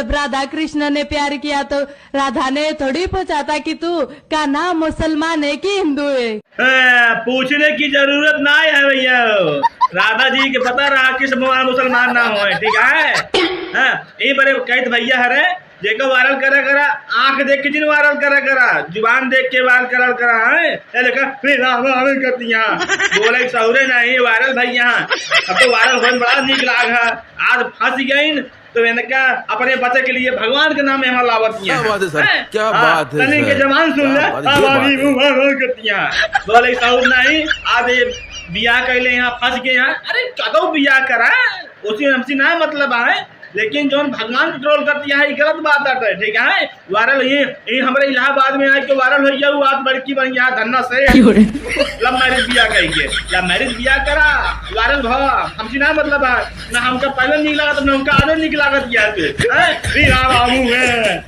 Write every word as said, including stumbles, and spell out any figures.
जब राधा कृष्ण ने प्यार किया तो राधा ने थोड़ी पूछा था कि तू कान्हा मुसलमान है कि हिंदू है। हाँ, पूछने की जरूरत ना है भैया। राधा जी के पता रहा कि मुसलमान, मुसलमान ना होए, ठीक है? हाँ, यही बड़े कहत भैया हरे, जेका वायरल करा करा, आंख देख के जिन वायरल करा करा, जुबान देख के वायरल करा करा, हैं? ये देखा, फिर राधा हमें कर दिया। बोले सहुरे नहीं, वायरल भैया। अब तो वायरल होन बड़ा नीक लाग है। आज फंस गइन, तो इनका अपने बचे के लिए भगवान के नाम यहाँ लावत क्या हैं। बात है सर, हैं? क्या हाँ, बात है तनी के सर, जबान सुन क्या ले, बात है, अब ये अभी बात है। मुंह भर भर करती हैं। बोले, "साहब नहीं, आज ये बियाह कैले यहाँ फंस गए हैं।" अरे, कदो बियाह करा, उसी हमसे ना मतलब है, लेकिन जौन भगवान के ट्रोल करती है, ये गलत बात है, ठीक है? वायरल ये, ये हमारे इलाहाबाद में आए के वायरल हो गया, वो आज बड़की बन गया, धन्ना से क्यों रे? लव मैरिज बियाह करेंगे, लव मैरिज बियाह करा, वायरल भा, हमसे ना मतलब है। ना हमका पहले नीक लागत, ना हमका आगे नीक लागत गया तू। हैं? ई राम बाबू है।